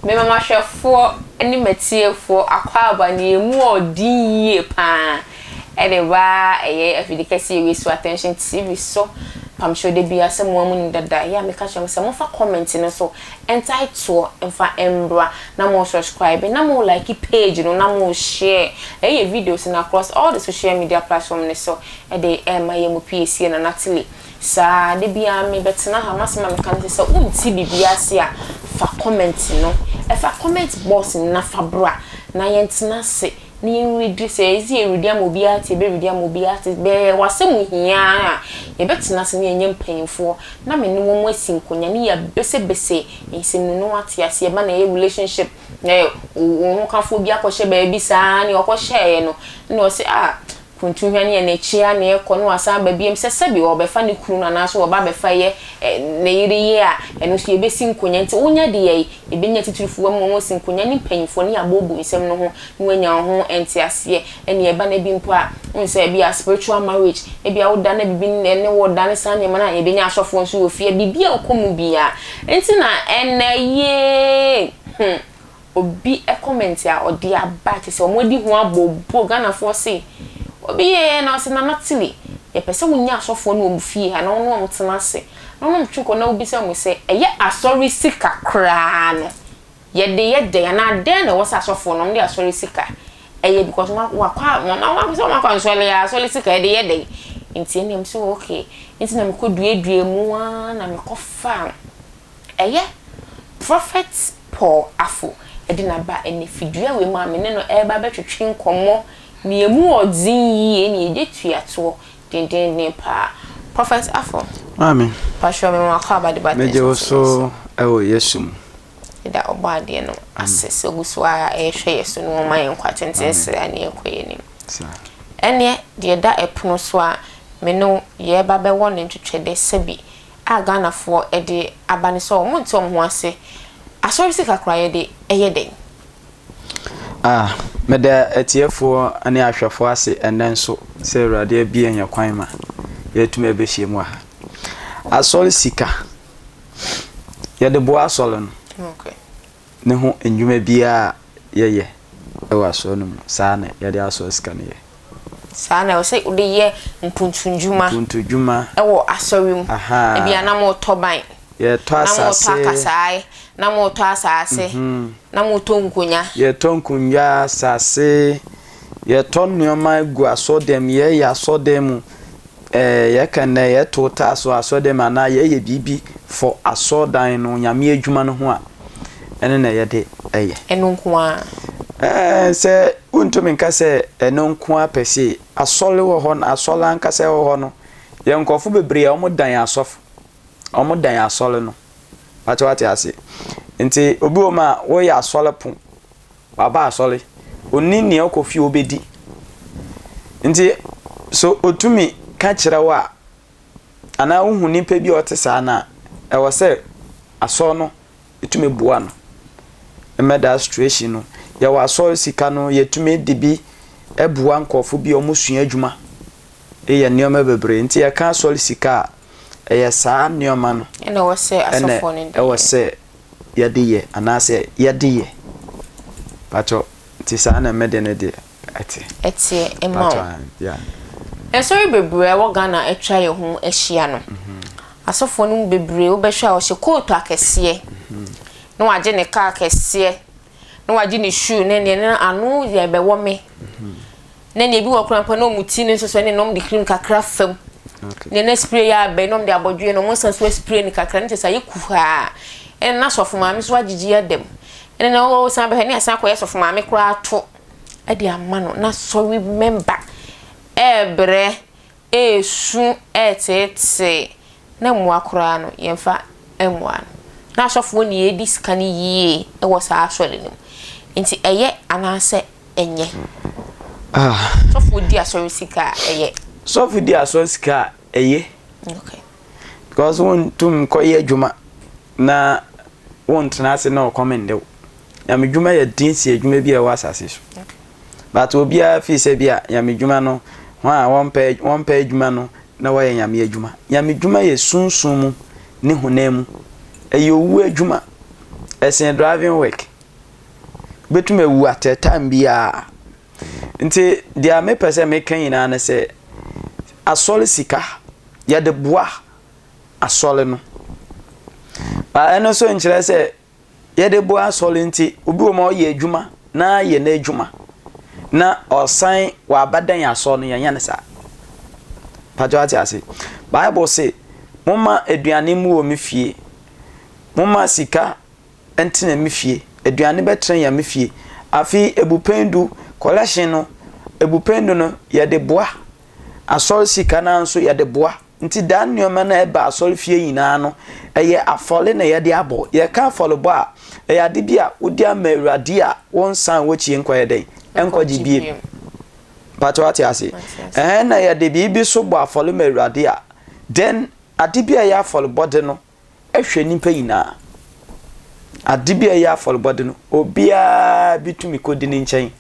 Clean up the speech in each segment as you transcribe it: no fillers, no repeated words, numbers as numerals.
Mema m'ahwɛfoɔ ne m'atiefoɔ akwaaba nea ɛmu ɔden yie pa ara de ba ɛyɛ afidi kɛseɛ wei so Attention TV so. Mpamokyɛw da biara sɛ mo ara monim dada, ɛyɛ a meka kyerɛ mo sɛ momfa comment no so ntae toɔ mfa mbra na mo subscribe na mo like page no na mo share ɛyɛ videos no across all the social media platform no so de ɛrema yɛn mu piesie Nana Tilly. Saa, da biara me bɛtena ha, m'asɛm a meka ne sɛ, sɛ wonte biribi ase a, fa comment no, fa comment box no na fa bra na yɛntena ase na yɛnredi, sɛ yɛse yɛredi ama obiara ate, yɛbɛredi ama obiara ate, bɛɛ w'asɛm hia a, yɛbɛtena ase na yɛnyɛ mpanyimfoɔ na me ne wɔn asi nkonnwa ne yɛabesebese nsɛm no na wɔate aseɛ, ɛba na ɛyɛ relationship, na wo hokafoɔ bi akɔhyɛ baabi saa, nea ɔkɔhyɛeɛ no, ɛna ɔse ah, Kuntu hwɛ neɛ n'akyi ara na ɛkɔ na wasan aba biom sɛ sɛbi ɔrebɛfa ne kunu no anaasɛ ɔreba abɛfa yɛ ne yere yi a, ɛno nso yɛbɛsi nkonya. Nti wonya deɛ yi, yɛbɛnya atitirifoɔ ama wɔn asi nkonya ne mpanyinfoɔ ne yɛabɔɔbɔ nsɛm no ho na wɔanya wo ho nteaseɛ. Ɛne ɛba no bi mpo a, wohu sɛ ebi a spiritual marriage, ebi a woda na biribi ne wo da ne saa nneɛma no a, yɛbɛnya asɔfoɔ nso wɔ fie, biribi a wokɔ mu biara. Nti na ɛnnɛ yee, hmm. Obi comment a ɔde aba kyesɛ ɔmo adi ho abooboo Ghanafoɔ se obi yɛɛ na ɔse Nana Tilly yɛpɛ sɛ wonya asɔfoɔ no wɔ mo fie ha na wo ne ɔmo tena ase na wo ne ɔmo twe nkɔmmɔ na wobisa ɔmo sɛ ɛyɛ asɔre sika koraa no yɛde yɛ dɛn anaa dɛn na ɛwɔ sɛ asɔfoɔ no ɔmo de asɔre sika ɛyɛ because wakɔ a wɔn sɛ wɔn akɔ nsɔre a asɔre sika yɛde yɛ dɛn nti ɛnna mo sɛ okay nti na mekɔ duadua mu aa na mekɔ fa Ɛyɛ Prɔfɛt Paul Afful de n'aba ɛnnɛ fidua wei mu a me ne no reba abɛtwetwe nkɔmmɔ nea ɛmu wɔ dzen yie ne yɛgye tuatoɔ dendeenden paa. Prɔfɛt Afful. Maame. Patrɔ me ma wakɔ aba de ba Megye wo so wɔ Yesu mu. Yɛda Ɔbɔadeɛ no ase sɛ ɔgu so ara rehwɛ yɛ so na wama yɛn nkwa tenten sraa ne yɛkɔ yɛn anim. Ɛnneɛ deɛ ɛda ɛpono so a me ne wo yɛreba bɛwɔ no ntwetwɛdɛ sɛbi a Ghanafoɔ de aba ne sɛ wɔn nte wɔn ho ase. Asɔre sika koraa yɛde yɛ dɛn? Ah, meda atiefoɔ ne ahwɛfoɔ ase ɛnnɛ nso sɛ Awurade abue yɛn kwan ma yɛatumi abɛhyia mu wɔ ha. Asɔre sika, yɛde boa asɔre no ne ho nnwuma biara a yɛyɛ wɔ asɔre no mu, saa na yɛde asɔre sika no yɛ. Saa na ɛwɔ sɛ wode yɛ mpuntudwuma. Mpuntudwuma. Wɔ asɔre mu. Ebia na moretɔ ban. Yɛtɔ asase. Na moretɔ akasae. Na moretɔ asase. Na moretɔ nkonya. Yɛtɔ nkonya, asase. Yɛtɔ nneɛma gu asɔrdan mu. Yɛyɛ asɔrdan mu. Ɛɛ yɛka nnɛ yɛto tiles wɔ asɔrdan mu anaa yɛyɛ biribi for asɔrdan no, Nyame adwuma no ho a, ɛno na yɛde yɛ. Ɛno nko ara? Ɛɛ sɛ wontumi nka sɛ ɛno nko ara per se. Asɔre wɔ hɔ no, asɔre ankasa wɔ hɔ no, yɛ nkurɔfo bebree a wɔdan asɔfo, wɔdan asɔre no. Pakyɛ wate ase? Nti obi wɔ mu a woyɛ asɔre po, waba asɔre, onni nea ɔkɔ fie obedi. Nti so otumi ka kyerɛ wo a, anaa wohu nipa bi a ɔte saa no a, ɛwɔ sɛ asɔre no tumi boa no ma that situation no. Yɛwɔ asɔre sika no, yɛtumi de bi boa nkurɔfo bi a wɔsua adwuma yɛ nneɛma bebree. Nti yɛka asɔre sika a, ɛyɛ saa nneɛma no ɛna ɛwɔ sɛ asɔfoɔ no de ɛwɔ sɛ yɛde yɛ anaasɛ yɛde yɛ. Pakyɛ nti saa na mede no deɛ ɛte. Ɛteɛ ma wo. Nsɔre bebree a ɛwɔ Ghana atwa yɛn ho ahyia no, asɔfoɔ no mu bebree wobɛhwɛ a ɔhyɛ kootu akɛseɛ, na wagye ne kaa kɛseɛ, na wagye ne shoe ne neɛ ne ano yɛ bɛwɔ me. Na nea ebi wɔ koraa mpo na wɔn ti no nso so ɛne na wɔde cream kakra fam. Nea na spray yɛ abɛn na wɔde abɔdwe na wɔn nsa so spray no kakra ne kyɛ sɛ ayɛ kuhaa. Ɛna na sɔfo maame nso agyegye ada mu. Ɛna na ɔsan bɛhwɛ ne asan akɔyɛ sɔfo maame koraa to de ama no na sɔre mɛmba ɛɛbrɛ ɛɛsu ɛɛteetee na mmoa koraa no yɛmfa mmoa no. Na asɔfoɔ na yɛdi sika no yie wɔ saa asɔre no mu. Nti ɛyɛ anaasɛ ɛnyɛ? Ah. Sɔfoɔ di asɔre sika a ɛyɛ? Sɔfo di asɔre sika a ɛyɛ. Okay. Because wontum nkɔyɛ adwuma na wontena ase na ɔkɔm nde wo. Nyame dwuma yɛ den si adwuma bi a ɛwɔ asase so. But obiara fii sɛ bi a nyame dwuma no wɔn a wɔmpɛ wɔmpɛ adwuma no na wɔyɛ nyame adwuma. Nyame dwuma yɛ sunsum mu ne honam mu. Ɛyɛ owu adwuma. Ɛsen driving work. Wobɛtumi awu at a time biara. Nti deɛ mepɛ sɛ meka nyinaa ne sɛ, asɔre sika, yɛde boa asɔre no. Ba ɛno nso nkyerɛ sɛ yɛde boa asɔre nti, obi wɔ mu a ɔyɛ adwuma na ayɛ n'adwuma na ɔsan wabɛdan asɔre no, yɛnyɛ no saa. Patro ate ase. Bible se, momma aduane mu wɔ me fie, momma sika ntena me fie, aduane bɛtena yɛ me fie. Afei ebupɛn du, collection no, ebupɛn du no yɛde boa asɔre sika no nso yɛde boa. Nti daa nneɛma no a ɛba asɔre fie nyinaa no, ɛyɛ afɔre na yɛde abɔ. Yɛka afɔrebɔ a, ɛyɛ ade bi a wode ama Awurade a wonsan w'akyi nkɔyɛ dɛn? Nkɔgye biem. Mpakyɛ wate ase? Ɛhɛn na yɛde biribi so bɔ afɔre ma Awurade a, then ade bi a ɛyɛ afɔrebɔde no hwɛ nnipa nyinaa. Ade bi a ɛyɛ afɔrebɔde no, obiara bi tumi kɔdi ne nkyɛn.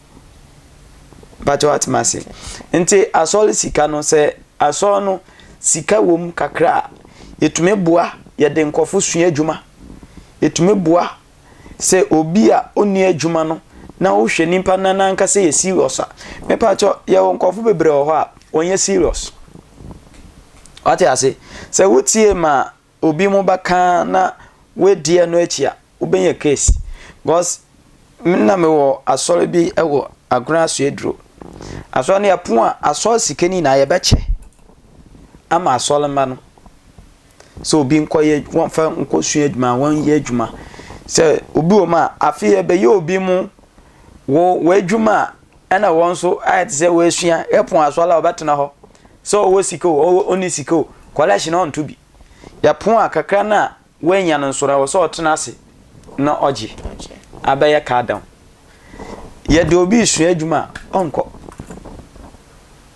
Mpakyɛ wate ase? Nti asɔre sika no, sɛ asɔre no sika wɔ mu kakra a, yɛtumi boa, yɛde nkurɔfo sua adwuma. Yɛtumi boa sɛ obi a ɔnni adwuma no na wohwɛ nipa no n'ankasa yɛ serious a. Mepakyɛ yɛwɔ nkurɔfo bebree wɔ hɔ a wɔnyɛ serious. Wate ase? Sɛ wotie ma obi mo bɛka na woadi ɛno akyi a, wobɛnya case. Because me na mewɔ asɔre bi wɔ Agona Asuaduro. Asɔre no yɛpo a, asɔre sika no nyinaa yɛbɛkyɛ ama asɔre mma no. Sɛ obi nkɔyɛ, wɔmfa nkɔsua adwuma, wɔnyɛ adwuma. Sɛ obi wɔ mu a, afei ɛbɛyɛ obi mo wo w'adwuma a ɛna wɔn nso ayɛ te sɛ wɔasua yɛpon asɔre a wɔbɛtena hɔ sɛ ɔwɔ sika o ɔnni sika o collection ɔnto bi yɛpon a kakra no a wɔanya no nso no ɛwɔ sɛ ɔtena ase na ɔgye abɛyɛ car down yɛde obi resua adwuma a ɔnkɔ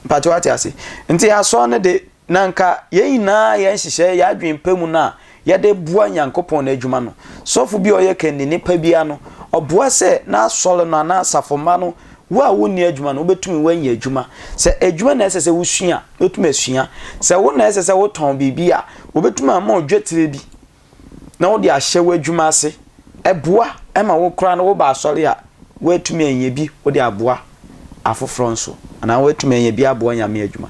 mpatwa wate ase nti asɔre no de Na anka yɛn nyinaa yɛn nhyehyɛe, yɛn adwene pa mu no a yɛde boa Nyankopɔn n'adwuma no. Sɔfo bi a ɔyɛ kannini pa biara no, ɔboa sɛ n'asɔre no anaa asafomma no, wo a wonni adwuma no, wobɛtumi woanya adwuma. Sɛ adwuma na ɛsɛ sɛ wosua a, wobɛtumi asua. Sɛ wo na ɛsɛ sɛ wotɔn biribi a, wɔbɛtumi ama wo dwetire bi na wode ahyɛ w'adwuma ase. Ɛboa ma wo koraa no woba asɔre a, woatumi anya bi wode aboa afoforɔ nso anaa woatumi anya bi aboa Nyame adwuma.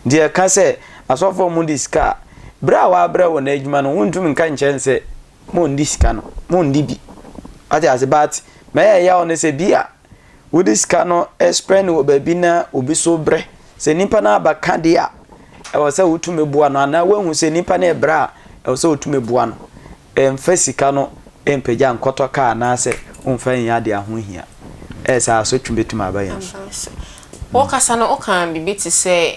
Nti yɛka sɛ asɔfoɔ mo de sika a, berɛ a wɔabrɛ wɔn adwuma no, wontumi nka nkyerɛ no sɛ mondi sika no, mondi bi. Wate ase? But mɛyɛ yaw ne sɛ bi a wode sika no spend wɔ baabi na obi so brɛ. Sɛ nipa no aba ka deɛ a, ɛwɔ sɛ wotumi boa no anaa woahu sɛ nipa no ɛbrɛ a, ɛwɔ sɛ wotumi boa no. Ɛmfa sika no mpagya nkɔtɔ kaa anaasɛ womfa nyɛ adeɛ a ho hia. Ɛyɛ saa a, asotwe bɛtumi aba yɛn so. Wokasa no, wokaa biribi te sɛ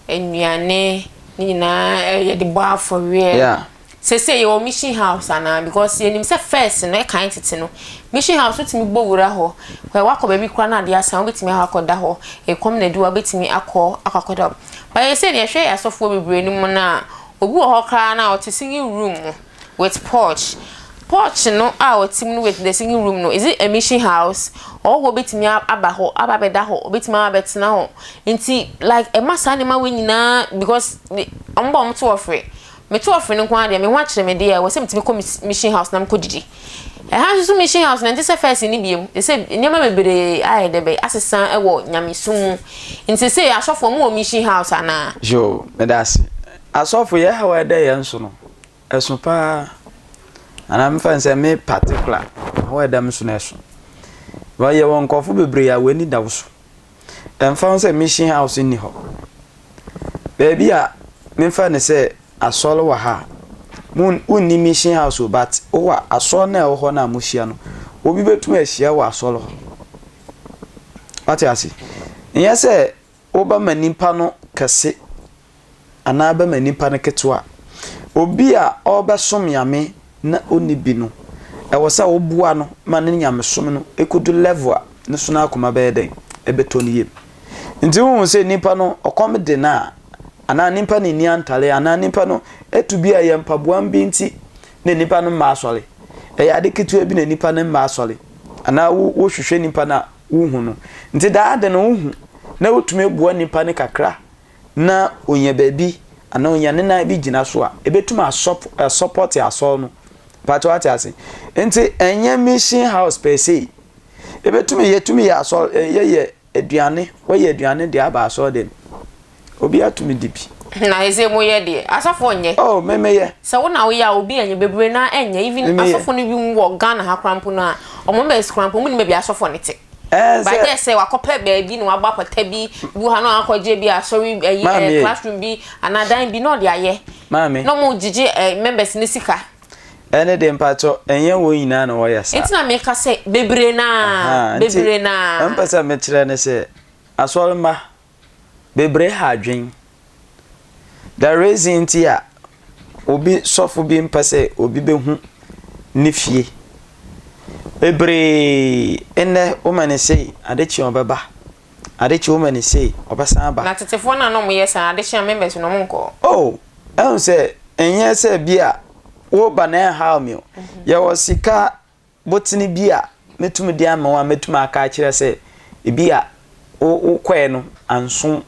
nnuane ne nyinaa yɛde bɔ afɔreɛ. Yeah. Seesei yɛwɔ mission house anaa? Because yɛnim sɛ first no, ɛkan tete no, mission house wotumi bɔ wura hɔ. Hwɛ wakɔ baabi koraa na adeɛ asa, wobɛtumi akɔ akɔda hɔ. Ɛkɔm na adi wo a, wobɛtumi akɔ akɔ akɔda hɔ. But seesei deɛ yɛhwɛ asɔfoɔ bebree no mu no a, obi wɔ hɔ koraa no a ɔte singing room mu with porch. Porch no a ɔte mu no with the singing room no, is it a mission house? Ɔhɔhoɔ bɛtumi aba hɔ, aba abɛda hɔ, ɔbɛtumi aba abɛtena hɔ. Nti like ɛma saa nneɛma wei nyinaa because wɔn ba wɔn to ɔfrɛ. Meto ɔfre no nko ara deɛ, me ho akyere me deɛ, ɛwɔ sɛ metumi kɔ mission house na mekɔ didi. Ɛha nso so mission house no, ɛnte sɛ first no biom. Te sɛ nneɛma bebree ayɛ dɛ bɛn, asesa wɔ nyamesom mu. Nti seesei asɔfoɔ, mowɔ mission house anaa? Yoo, meda ase. Asɔfo, yɛn haw a ɛda yɛn so no, ɛso paa. Anaa memfa no sɛ me particular, haw a ɛda me so no ɛso. Because yɛwɔ nkurɔfo bebree a wɔn ani da wo so. Ɛmfa ho sɛ mission house nni hɔ. Baabi a memfa no sɛ asɔre wɔ ha a, wonni mission house o, but wowɔ asɔre no a ɛwɔ hɔ no a mohyia no, obi bɛtumi ahyia wɔ asɔre hɔ. Wate ase? Nyɛ sɛ wobɛma nipa no kɛse anaa bɛma nipa no ketewa. Obi a ɔrebɛsom Nyame na ɔnni bi no, ɛwɔ sɛ woboa no ma ne nyamesom no ɛkɔdu level a ne so n'akoma bɛyɛ dɛn? Ɛbɛtɔ ne yam. Nti wohu sɛ nipa no ɔkɔm de no a, anaa nipa no nni antare, anaa nipa no ɛtu bi a ɛyɛ mpaboa bi nti na nipa no mma asɔre. Ɛyɛ ade ketewa bi na nipa no mma asɔre. Anaa wohwehwɛ nipa no a wohu no. Nti daa de no wohu na wotumi boa nipa no kakra na onya baabi anaa onya ne nan bi gyina so a, ebetum asɔp asɔpɔte asɔr no. Mpakyɛ wate ase? Nti ɛnyɛ mission house per se. Ebetumi yɛtumi yɛ asɔre yɛyɛ aduane wɔyɛ aduane de aba asɔre dɛm. Obi atumi di bi. Na ɛsɛ mo yɛ deɛ asɔfoɔ nyɛ. Oh me me yɛ. Sɛ wo na woyɛ a obi ɛnyɛ bebree naa ɛnyɛ even asɔfoɔ no bi mu wɔ Ghana ha koraa mpo no a ɔmo members koraa mpo ɔmo nim baabi asɔfoɔ no te. Ɛɛ sɛ. But sɛ wakɔpɛ baabi na wabɔ apata bi bi wɔ ha na wakɔgye bi asɔre ɛyi ɛɛ classroom bi anaa dan bi na ɔde ayɛ. Maame. Na ɔmo gyegye ɛɛ members no sika. Ɛne de mpatsɔ ɛnyɛ wɔn nyinaa na wɔyɛ saa. Nti na meka sɛ bebree naa bebree naa. Mpɛ sɛ mekyerɛ ne sɛ asɔre mma bebree ha adwen. The reason nti a obi sɔfo bi mpɛ sɛ obi bɛhu ne fie. Bebree nnɛ woma ne sei, ade kye ɔbɛba. Ade kye woma ne sei, ɔbɛsan aba. Na tetefoɔ no a na wɔyɛ saa, ade kye a members no wɔn nkɔ. Oh, ɛhu sɛ ɛnyɛ sɛ bi a woba na ɛnhaw me o. Yɛwɔ sika botene bi a mɛtumi de ama wo a mɛtumi aka akyerɛ sɛ ebi a wokɔɛ no anso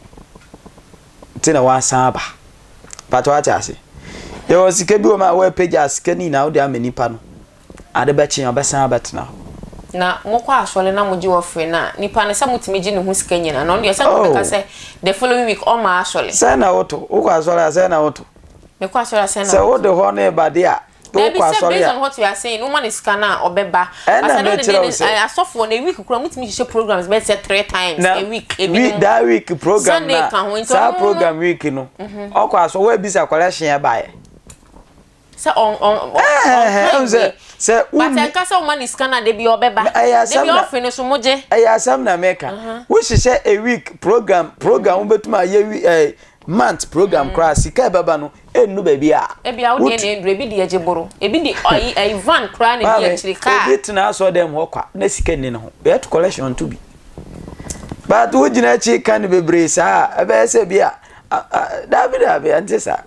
nti na woasan aba. Pato ate ase. Yɛwɔ sika bi wɔ mu a woapagya sika no nyinaa wode ama nipa no. Ade bɛkye ɔbɛsan abɛtena hɔ. Na mokɔ asɔre na mogye offering no a, nipa no sɛ motumi gye ne ho sika nyinaa na ɔno deɛ sɛ ɔbɛka oh. sɛ the following week ɔmma asɔre. Sɛn na woto? Wokɔ asɔre a sɛn na woto? Mekɔ asɔre a sɛn na woto? Sɛ wode hɔ ne ba de a Dabi sɛ based on what you are saying, woma ne sika no a ɔbɛba. Ɛna mekyerɛ wo sɛ. Asɔfoɔ no a week koraa mutumi hyehyɛ programs bɛyɛ sɛ three times a week. Ebinom. That week program Sunday na ka ho nti saa ɔno program week no ɔkɔ asɔ wɔabisa collection ɛbaeɛ. Sɛ ɔn ɔn ɔn sɛ sɛ but ɛnka sɛ woma ne sika no a dabi ɔbɛba. Ɛyɛ asɛm na dabi ɔfe no so mogye. Ɛyɛ asɛm na meka. Wohyehyɛ a week program program wobɛtumi ayɛ ɛɛ month program koraa sika ɛbɛba no Ɛnnu baabi a. Ebia wo deɛ na ɛnduru, ebi deɛ gye boro, ebi de ɔyi ɛyi van koraa na edi akyire kaa. Obi tena asɔre dɛm hɔ kwa na sika nni ne ho. Yɛto collection nto bi. But wogyina akyi ka no bebree saa a, ɛbɛyɛ sɛ bi a daabi daabi ɛnte saa.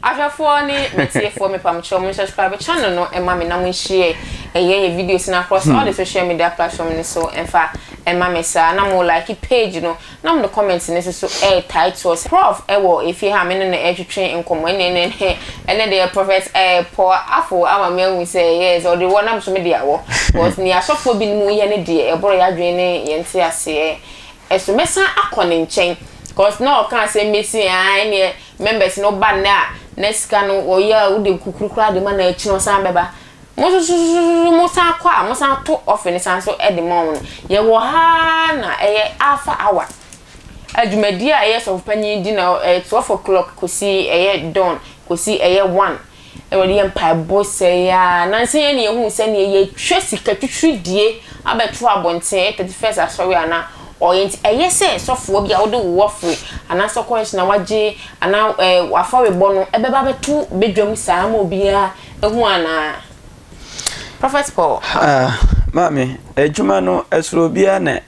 Ahwɛfoɔ ne matiefoɔ mepamkyɛw mo subscribe channel no ɛma me na mo nshare ɛyɛ yɛ videos no across all the social media platform no so ɛmfa ɛma me saa na mo like page no Na mede comment no nso so retae toɔ sɛ Prof wɔ efie ha a me ne no retwetwe nkɔmmɔ ɛnna ɛnɛ ɛnɛ ɛnɛ deɛ Prophet eh, Paul Afo ama me ahu sɛ yes ɔde wɔ na me nso mede awɔ because nea asɔfoɔ binom yɛ no deɛ ɛboro yɛn adwene ne yɛn nteaseɛ so. Mɛsan akɔ ne nkyɛn because na ɔka asɛm bi se ah ɛnneɛ members no ba nnɛ a na sika no wɔyɛ a wode kukuru koraa de ma na akyi no ɔsan bɛba. Mo nso so so mo san kɔ a mo san to ɔfe no san so de ma wɔn no, yɛwɔ ha ara na ɛyɛ alpha hour. Adwumadie a ɛyɛ sɔfopanyin di na ɛyɛ 12 o'clock kɔsi ɛyɛ dawn kɔsi ɛyɛ 1. Ɛwɔ de yɛ mpaebɔ sɛe a nansa yɛn na yɛhu sɛdeɛ yɛtwa sika twitwiridie abɛto abɔnten ɛyɛ 31st asɔre a na ɔyɛ nti ɛyɛ sɛ sɔfoɔ bi a wode wo wɔfere anaasɛ kɔnhyɛ na wagye anaa ɛɛ wafɔrebɔ no ɛbɛba abɛto badwam saa ma obiara Ehu anaa? Prophet Paul. Ah, maame, adwuma no ɛsoro obiara na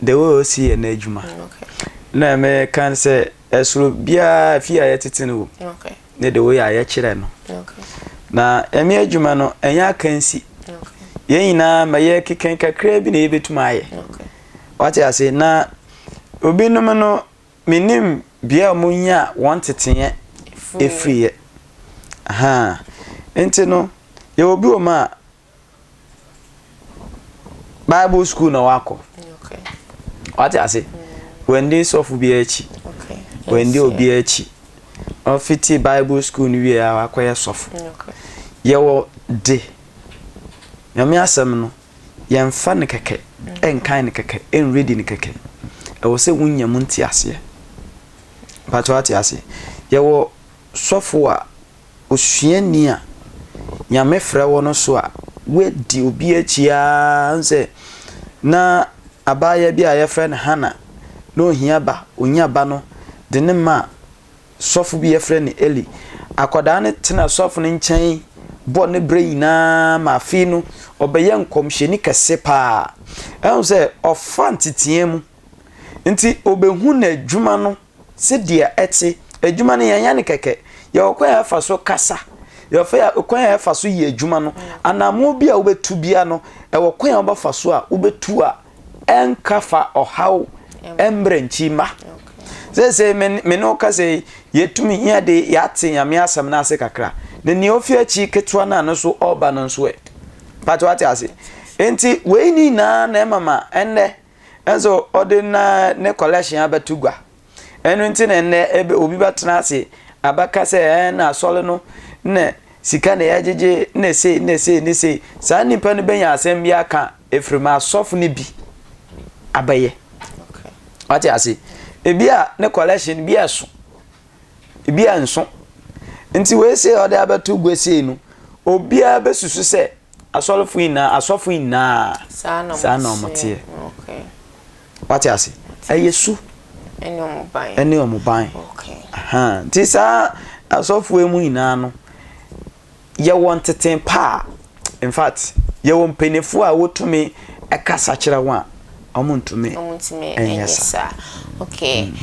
the way osi yɛ n'adwuma. Okay. Na mɛka sɛ ɛsoro biara fi a yɛtete no wɔ. Okay. Ne the way a yɛkyerɛ no. Okay. Na ɛme adwuma no ɛnyɛ akansi. Okay. Yɛn nyinaa ma yɛ keka kakra bi na yɛbɛtumi ayɛ. Okay. Wate ase na obinom no Mennim bea a wɔnyaa wɔn nteteeɛ firiiɛ. Ahaa. Nti no, yɛwɔ bi wɔ mu a, Bible school na wakɔ. Wate ase? Wandi sɔfo biara akyi. Wandi obiara akyi. Ɔfiti Bible school no wie a wakɔyɛ sɔfo. Yɛwɔ de, Nyame asɛm no, Yɛmfa no kɛkɛ, nkan no kɛkɛ, nredi no kɛkɛ. Ɛwɔ sɛ wonya mu nteaseɛ. Mpakyɛ wate aseɛ? Yɛwɔ sɔfo a, osuani a Nyame frɛ wɔ no so a, wadi obi akyi ara sɛ na abaayewa bi a yɛfrɛ no Hannah, na ohia ba, onya ba no de ne ma sɔfo bi yɛfrɛ no Eli. Akwadaa no tena sɔfo no nkyɛn bɔ ne berɛ nyinaa ma afei no ɔbɛyɛ nkɔmhyɛni kɛse paa. Ɛhu sɛ ɔfa nteteɛ mu nti ɔbɛhu n'adwuma no sɛdeɛ ɛte. Adwuma no yɛnyɛ no kɛkɛ. Yɛwɔ kwan a yɛfa so kasa. Yɛwɔ kwan a yɛfa so yɛ adwuma no. Anammɔn bi a wobɛtu bia no, ɛwɔ kwan a wobɛfa so a wobɛtu a ɛnka fa ɔhaw mbrɛ nkyi mma. Seesei me me ne wo kasa yi, yɛtumi yɛ de yɛate Nyame asɛm no ase kakra. Na nea ofi akyi ketewa no a no so ɔreba no nso ɛ. Mpakyɛ wate ase? Enti wei ne nyinaa na ɛma ma ɛnnɛ nso ɔde na ne collection abɛto gua. Ɛno nti na ɛnnɛ ebe obi bɛtena ase abɛka sɛ ɛn na asɔre no na sika na yɛgyegye na sei na sei ne sei. Saa nipa no bɛnya asɛm bi aka ɛfiri ma asɔfo no bi abɛyɛ. Wate ase? Ebi a ne collection bi ɛso, ebi a nso. Nti wei sei ɔde abɛto gua sei no, obiara bɛsusu sɛ asɔrefo nyinaa, asɔfo nyinaa saa na wɔn teɛ. Wate ase? Ɛyɛ su ɛne wɔn ban. Nti saa asɔfoɔ yi mu nyinaa no, yɛwɔ ntetee pa a, in fact, yɛwɔ mpanimfoɔ a wotumi kasa kyerɛ wɔn a, wɔntumi nyɛ saa. Okay.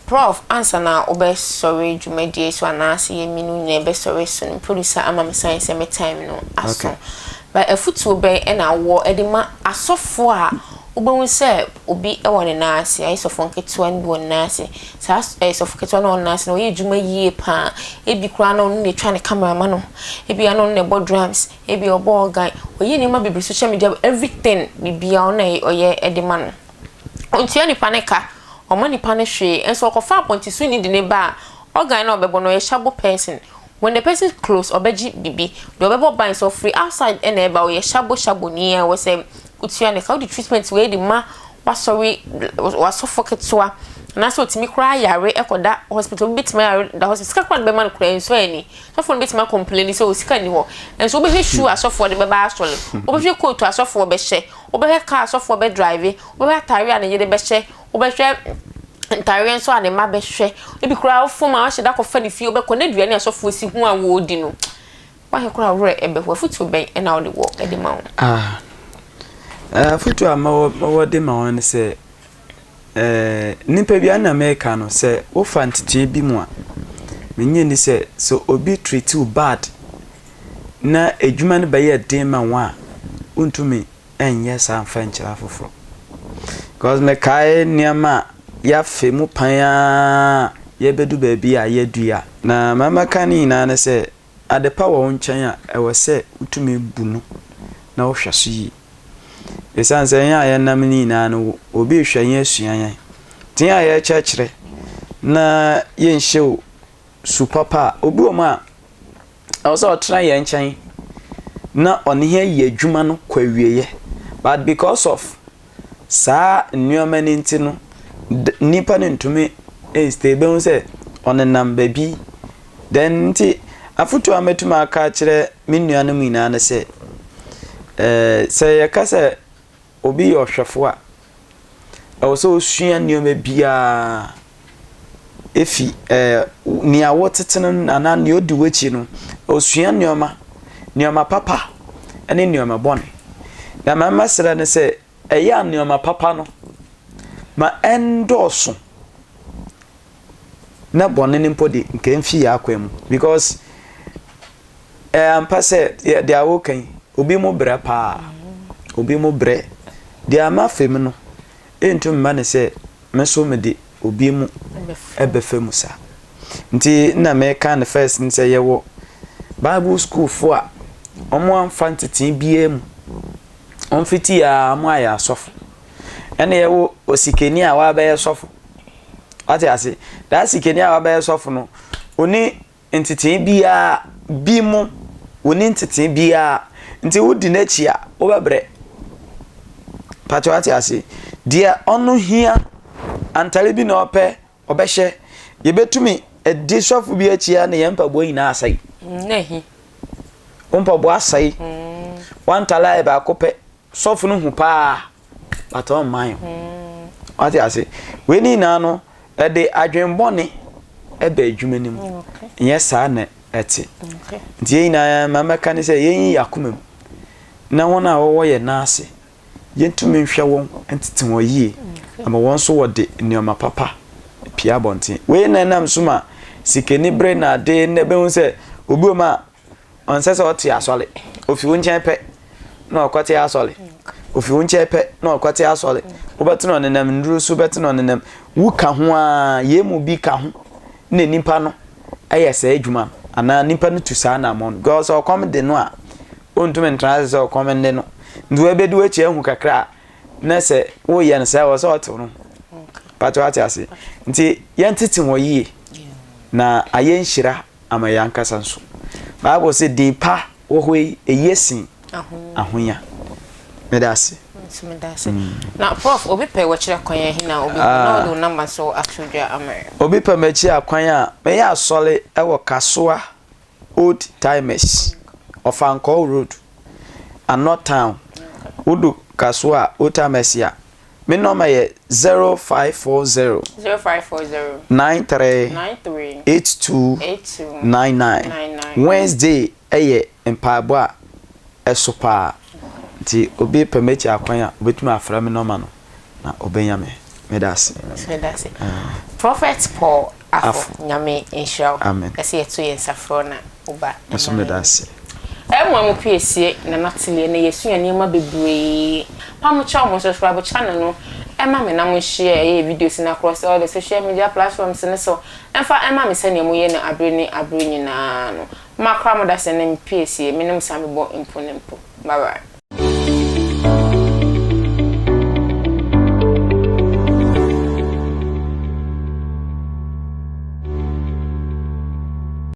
Prof, ansa na wobɛsɔre dwumadie so anaasɛ yɛn mmienu nyinaa bɛsɔre so no, producer ama me sign sɛ me time no aso. But afutuo bɛn na wowɔ de ma asɔfoɔ a wobɛhu sɛ obi wɔ ne nan ase, ayɛ sɔfo nketewa no bi wɔ ne nan ase. Saa sɔfo ketewa no a ɔwɔ ne nan ase no, ɔyɛ adwuma yie paa. Ebi koraa na ɔno na ɛtwa ne camera ma no, ebi a na ɔno na ɛbɔ drums, ebi a ɔbɔ organ. Ɔyɛ nneɛma bebree, social media, everything, biribiara ɔno na ɔyɛ de ma no. Ɔntua nipa no ka, ɔmma nipa no hwee. Nso ɔkɔfa apɔnkyesuani de no ba a, organ no a ɔbɛbɔ no, ɔyɛ shabo person. When the person close, ɔbɛgye biribi. Deɛ ɔbɛbɔ ban sɛ ɔfiri outside na ɛba, ɔyɛ shabo shabo ni a ɛwɔ sɛ wotua ne ka. Wode treatment wei de ma w'asɔre, w'asɔfo ketewa, anaasɛ ɔtumi koraa yare kɔda hospital. Obi bɛtumi ayare da hospital, sika koraa de bɛma no koraa ɛnsɔ ani. Sɔfo no bɛtumi akɔmpleni sɛ o sika nni hɔ. Nso wobɛhwɛ shoe asɔfoɔ de bɛba asɔre, wobɛhwɛ coat asɔfoɔ bɛhyɛ, wobɛhwɛ car asɔfoɔ bɛdrive, wobɛhwɛ ataareɛ a ne yere bɛhyɛ, wobɛhwɛ ntaareɛ nso a ne mma bɛhyɛ. Ebi koraa wofom a wahyɛ da kɔfa ne fie, wobɛkɔ na aduane a asɔfoɔ si ho a wɔredi no, woahwɛ koraa a wo werɛ bɛho. Afotuo bɛn na wode wɔ de ma wɔn? Ah, afotuo a mɛwɔ mɛwɔ de ma wɔn ne sɛ, eh, nipa bi na mɛka no sɛ wofa ntetee bi mu a, menye ni sɛ sɛ obi treat wo bad na adwuma no bɛyɛ den ma wo a, wontumi nyɛ saa mfa nkyerɛ afoforɔ. Because mekae nneɛma a yɛafe mu pan ara yɛbɛdu baabi a yɛadu yi a. Na ma mɛka ne nyinaa ne sɛ, adepa wɔ wo nkyɛn a, ɛwɔ sɛ wotumi bu no na wohwɛ so yie. Ɛsiane sɛ yɛn a yɛnam no nyinaa no, obi rehwɛ yɛn asua yɛn. Nti yɛn a yɛrekyerɛkyerɛ na yɛnhyɛ o su papa a, obi wɔ mu a, ɛwɔ sɛ ɔtena yɛn nkyɛn na ɔne yɛn yɛ adwuma no kɔ awieeɛ. But because of saa nneɛma no nti no, nnipa no ntumi nstay. Bɛhu sɛ ɔnenam baabi. Then nti afotuo a mɛtumi aka akyerɛ me nuanom nyinaa ne sɛ, ɛɛ sɛ yɛka sɛ obi yɛ ɔhwɛfo a, ɛwɔ sɛ osua nneɛma biara efi ɛɛ nea wɔtete no anaa nea odi w'akyi no, osua nneɛma, nneɛma papa ne nneɛma bɔne. Na ma mɛsrɛ ne sɛ, ɛyɛ a nneɛma papa no, ma ɛndɔɔso na bɔne no mpo de nka mfi yɛn akwan mu because Ɛyɛ ampa sɛ deɛ woka yi, obi mo brɛ paa. Obi mo brɛ. Deɛ ama fa mu no, ɛntum mma no sɛ me nso mede obi mu ɛbɛfa mu saa. Nti na meka no first no sɛ yɛwɔ Bible school fo a wɔn amfa ntetee biara mu. Wɔn fiti a wɔn ayɛ asɔfo. Ɛna yɛwɔ osikani a wabɛyɛ sɔfo. Wate ase? Daa sikani a wabɛyɛ sɔfo no, oni ntetee biara bi mu, wonni ntetee biara nti wodi n'akyi a wobɛbrɛ. Pakyɛ wate ase? Deɛ ɔno hia antare bi na ɔpɛ ɔbɛhyɛ. Yɛbɛtumi adi sɔfo bi akyi a na yɛn mpaboa nyinaa asɛe. Mm, Wo mpaboa asɛe. W'antare ayɛ baako pɛ. Sɔfo no hu paa but ɔmman o. Wate ase? Wei ne nyinaa no, ɛde adwenbɔne ɛba adwuma no mu. Nyɛ saa na ɛte. Nti yɛn nyinaa ma mɛka ne sɛ yɛnyi yɛn akoma mu na wɔn a wɔwɔ yɛn nan ase yɛntumi nhwɛ wɔn ntete wɔn yie ama wɔn nso wɔde nneɛma papa pie abɔnten. Wei na ɛnam so ma sikani bere na ade na ɛbɛhu sɛ obi wɔ mu a ɔnsɛ sɛ ɔte asɔre. Ofi wo nkyɛn pɛ na ɔkɔte asɔre. Ofi wo nkyɛn pɛ na ɔkɔte asɔre. Wobɛte na ɔnenam nnuru so, wobɛte na ɔnenam. Wo ka ho ara, yɛn mu bi ka ho na nipa no yɛ saa adwuma no anaa nipa no tu saa anammɔn no. Because ɔkɔm de no a, ɔntumi ntena ase sɛ ɔkɔm nne no. Nti wɔbɛdi w'akyi ahu kakra a na sɛ woyɛ no saa ɛwɔ sɛ ɔtew no. Pato ate ase. Nti yɛntete wɔn yie na ayɛ nhyira ama yɛn ankasa nso. Bible sɛ din pa wɔ hɔ yi eye sen ahonya. Meda ase. Nso meda ase. Na prof obi pɛ wɔkyerɛ kwan ahi na obi na ɔde wo namba so ato dwa ama yɛn. Obi pɛ m'akyi akwan a meyɛ asɔre wɔ Kasoa Old Timers, Ɔfankɔɔ Road, Anɔ Town. Wodu Kasoa Old Timers a, me nɔma yɛ 0540. 0540. 93. 93. 82. 82. 99. 99. Wednesday yɛ mpaebɔ a ɛso paa. Nti obi pɛ m'akyi akwan a, obetumi afrɛ me nɔma no na obenya me. Meda ase. Meda ase. Prophet Paul Afo, Nyame nhyira wo. Amen. Ɛsɛ yɛto yɛn nsa frɛ wo na woba. Nso meda ase. Ɛmoa mo piesie Nana Tillie ɛnɛ yɛsua nneɛma bebree pa mo kyɛw mo subscribe channel no ɛma me na mo share ɛyɛ videos no across all the social media platforms no so ɛmfa ɛma me sɛnea mo yɛ no abere ne abere nyinaa no makora mo da sɛ ne me piesie me ne mo san bɛbɔ mpo ne mpo bye bye.